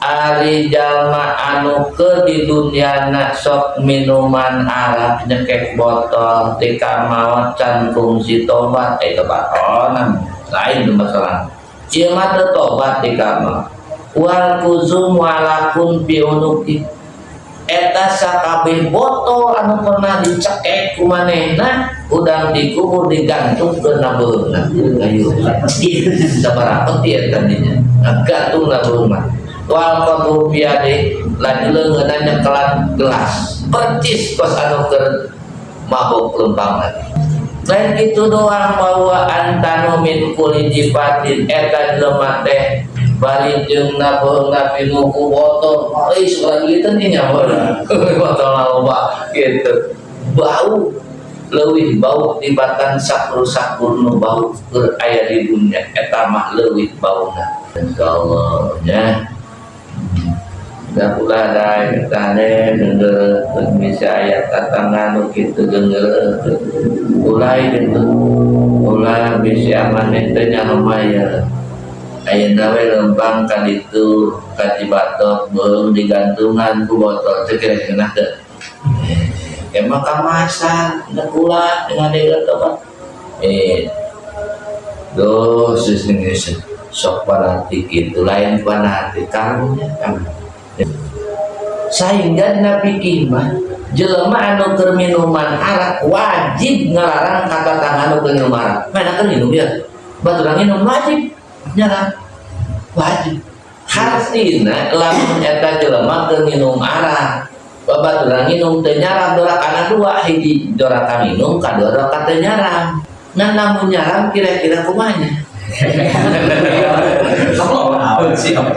Ari jalma anu ke di dunyana sok minuman arak, nyekek botol, tika maot can kungsi tobat, eh tobat lain itu masalah. Ieu mah teu tobat tika maot. Wal kuzu mu'allaqun fi unuqi, eta sakabeh botol anu pernah dicekek ku manehna udang dikubur digantungkeun na beuheungna. Ayo, sabaraha peti eta dinya ngagantung na beuheungna. Wal qadhu biyadi, lan leungeunna nyekelan gelas percis kos anu keur mabok lempangna. Lain kitu doang, bahwa antanu min kulli jifatin, eta jelema teh bari jeung na beuheungna pinuh ku botol. Euy, segala duiteun nya botol loba gitu, bau leuwih bau tibatan sakur-sakur nu bau keur aya di dunia, eta mah leuwih bauna. Insyaallah nya. Da ulah da tane deunggeul bisa aya tatangga nu kitu, deunggeul ulah gitu, ulah bisa maneh teh nyaho mah ya. Ayeuna we lempang ka ditu ka Cibatok, beuheung digantungan ku botol teh, kira-kira teu emang kamasan ulah dengan dia tobat. Eh, doh, sok fanatik itu lain fanatik karunya kan, sehingga Nabi mah jelema anu keur minuman arak wajib ngelarang ka tatangga anu keur minum arak. Mana keur minum ya, baturan minum wajib nyarang, wajib. Hartina lamun eta jelema keur minum arak, babaturan minum teu nyaram, dorakana dua: hiji doraka minum, kadua doraka teu nyaram. Nah, lamun nyaram kira-kira kumanya? Siap.